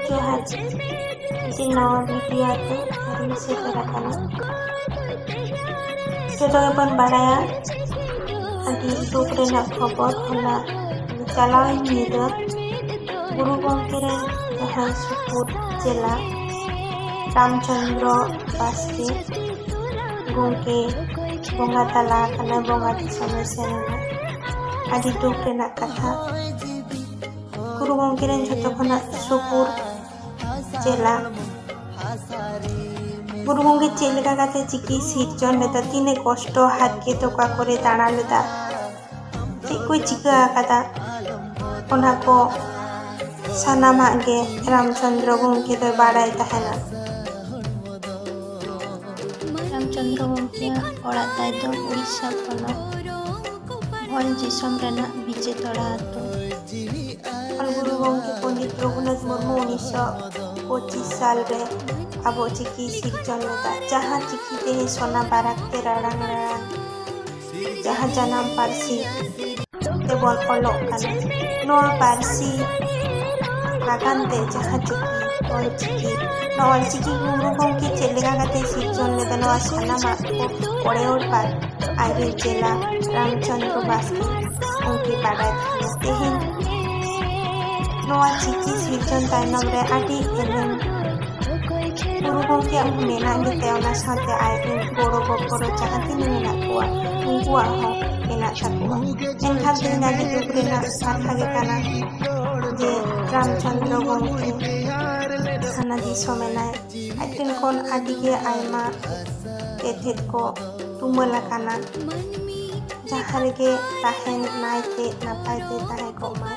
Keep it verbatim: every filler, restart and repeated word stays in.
ᱡᱚᱦᱟᱨ, ᱢᱤᱫᱴᱤᱡ ᱱᱟᱣᱟ ᱵᱷᱤᱰᱤᱭᱳ ᱟᱛᱮ ᱟᱨᱤᱧ ᱥᱮᱴᱮᱨ ᱟᱠᱟᱱᱟ᱾ ᱡᱚᱛᱚ ᱜᱮᱵᱚᱱ ᱵᱟᱲᱟᱭᱟ, ᱟᱹᱰᱤ ᱫᱩᱠ ᱨᱮᱱᱟᱜ ᱠᱷᱚᱵᱚᱨ᱾ ᱦᱚᱞᱟ ᱪᱟᱞᱟᱣᱮᱱ ᱧᱤᱫᱟᱹ ᱜᱩᱨᱩ ᱜᱚᱢᱠᱮ ᱨᱮᱱ ᱡᱟᱦᱟᱸᱭ ᱥᱩᱯᱩᱨ ᱪᱮᱞᱟ ᱨᱟᱢᱪᱚᱸᱫᱽᱨᱚ ᱵᱟᱥᱠᱮ ᱜᱚᱢᱠᱮ ᱵᱚᱸᱜᱟ ᱛᱟᱞᱟ ᱟᱠᱟᱱᱟᱭ, ᱵᱚᱸᱜᱟ ᱫᱤᱥᱚᱢᱮ ᱥᱮᱱ ᱮᱱᱟ᱾ ᱟᱹᱰᱤ ᱫᱩᱠ ᱨᱮᱱᱟᱜ ᱠᱟᱛᱷᱟ᱾ ᱜᱩᱨᱩ ᱜᱚᱢᱠᱮ ᱨᱮᱱ ᱡᱷᱚᱛᱚ ᱠᱷᱚᱱᱟᱜ ᱥᱩᱯᱩᱨ ᱪᱮᱞᱟ᱾ ᱜᱩᱨᱩ ᱜᱚᱢᱠᱮ ᱪᱮᱫ ᱞᱮᱠᱟ ᱠᱟᱛᱮ ᱪᱤᱠᱤ ᱥᱤᱨᱡᱚᱱ ᱞᱮᱫᱟ, ᱛᱤᱱᱟᱹᱜ ᱠᱚᱥᱴᱚ ᱦᱟᱨᱠᱮᱛ ᱚᱠᱟ ᱠᱚᱨᱮ ᱫᱟᱬᱟ ᱞᱮᱫᱟ, ᱪᱮᱫ ᱠᱚᱭ ᱪᱤᱠᱟᱹ ᱟᱠᱟᱫᱟ, ᱚᱱᱟ ᱠᱚ ᱥᱟᱱᱟᱢᱟᱜ ᱜᱮ ᱨᱟᱢᱪᱚᱸᱫᱽᱨᱚ ᱜᱚᱢᱠᱮ ᱫᱚᱭ ᱵᱟᱲᱟᱭ ᱛᱟᱦᱮᱱᱟ᱾ ᱨᱟᱢᱪᱚᱸᱫᱽᱨᱚ ᱜᱚᱢᱠᱮᱭᱟᱜ ᱚᱲᱟᱜ ᱛᱟᱭ ᱫᱚ ᱩᱲᱤᱥᱥᱟ ᱯᱚᱱᱚᱛ ᱵᱷᱚᱸᱡᱽ ᱫᱤᱥᱚᱢ ᱨᱮᱱᱟᱜ ᱵᱤᱡᱮᱛᱚᱲᱟ ᱟᱹᱛᱩ᱾ ᱚᱞ ᱜᱩᱨᱩ ᱜᱚᱢᱠᱮ ᱯᱚᱱᱰᱤᱛ ᱨᱚᱜᱷᱩᱱᱟᱛᱷ ᱢᱩᱨᱢᱩ ᱩᱱᱤᱥᱥᱚ ᱯᱚᱸᱪᱤᱥ ᱥᱟᱞ ᱨᱮ ᱟᱵᱚ ᱪᱤᱠᱤ ᱥᱤᱨᱡᱚᱱ ᱞᱮᱫᱟ, ᱡᱟᱦᱟᱸ ᱪᱤᱠᱤ ᱛᱮ ᱥᱚᱱᱟ ᱵᱟᱨᱟᱠ ᱛᱮ ᱨᱟᱲᱟᱝ ᱨᱟᱲᱟᱝ, ᱡᱟᱦᱟᱸ ᱡᱟᱱᱟᱢ ᱯᱟᱹᱨᱥᱤ ᱛᱮᱵᱚᱱ ᱚᱞᱚᱜ ᱠᱟᱱᱟ᱾ ᱱᱚᱣᱟ ᱯᱟᱹᱨᱥᱤ ᱱᱟᱜᱟᱢ ᱛᱮ ᱡᱟᱦᱟᱸ ᱪᱤᱠᱤ, ᱚᱞ ᱪᱤᱠᱤ, ᱱᱚᱣᱟ ᱚᱞ ᱪᱤᱠᱤ ᱜᱩᱨᱩ ᱜᱚᱢᱠᱮ ᱪᱮᱫ ᱞᱮᱠᱟ ᱠᱟᱛᱮ ᱥᱤᱨᱡᱚᱱ ᱞᱮᱫᱟ, ᱱᱚᱣᱟ ᱥᱟᱱᱟᱢᱟᱜ ᱠᱚ ᱯᱚᱨᱮ ᱦᱚᱲ ᱯᱟᱨ ᱟᱡᱨᱮᱱ ᱪᱮᱞᱟ ᱨᱟᱢᱪᱚᱸᱫᱽᱨᱚ ᱵᱟᱥᱠᱮ ᱩᱱᱠᱤᱱ ᱵᱟᱰᱟᱭ ᱛᱟᱦᱮᱱᱟ᱾ ᱛᱮᱦᱮᱧ ᱱᱚᱣᱟ ᱪᱤᱠᱤ ᱥᱤᱨᱡᱚᱱ ᱛᱟᱭᱱᱚᱢ ᱨᱮ ᱟᱹᱰᱤ ᱮᱱᱮᱢ ᱜᱩᱨᱩ ᱜᱚᱢᱠᱮᱭᱟᱜ ᱦᱚᱸ ᱢᱮᱱᱟᱜ ᱜᱮᱛᱟᱭᱟ, ᱚᱱᱟ ᱥᱟᱶᱛᱮ ᱟᱡᱨᱮᱱ ᱜᱚᱲᱚ ᱜᱚᱯᱚᱲᱚ ᱡᱟᱦᱟᱸ ᱛᱤᱱᱟᱹᱜ ᱢᱮᱱᱟᱜ ᱠᱚᱣᱟ, ᱩᱱᱠᱩᱣᱟᱜ ᱦᱚᱸ ᱢᱮᱱᱟᱜ ᱛᱟᱠᱚᱣᱟ᱾ ᱢᱮᱱᱠᱷᱟᱱ ᱛᱮᱦᱮᱧ ᱟᱹᱰᱤ ᱫᱩᱠ ᱨᱮᱱᱟᱜ ᱠᱟᱛᱷᱟ ᱜᱮ ᱠᱟᱱᱟ ᱡᱮ ᱨᱟᱢᱪᱚᱸᱫᱽᱨᱚ ᱜᱚᱢᱠᱮ ᱦᱟᱱᱟ ᱫᱤᱥᱚᱢ ᱮᱱᱟᱭ᱾ ᱟᱡ ᱴᱷᱮᱱ ᱠᱷᱚᱱ ᱟᱹᱰᱤ ᱜᱮ ᱟᱭᱢᱟ ᱛᱮᱛᱮᱫ ᱠᱚ ᱛᱩᱢᱟᱹᱞ ᱟᱠᱟᱱᱟ᱾ ᱡᱟᱦᱟᱸ ᱨᱮᱜᱮ ᱛᱟᱦᱮᱱ, ᱱᱟᱭᱛᱮ ᱱᱟᱯᱟᱭ ᱛᱮ ᱛᱟᱦᱮᱸ ᱠᱚᱜ ᱢᱟ᱾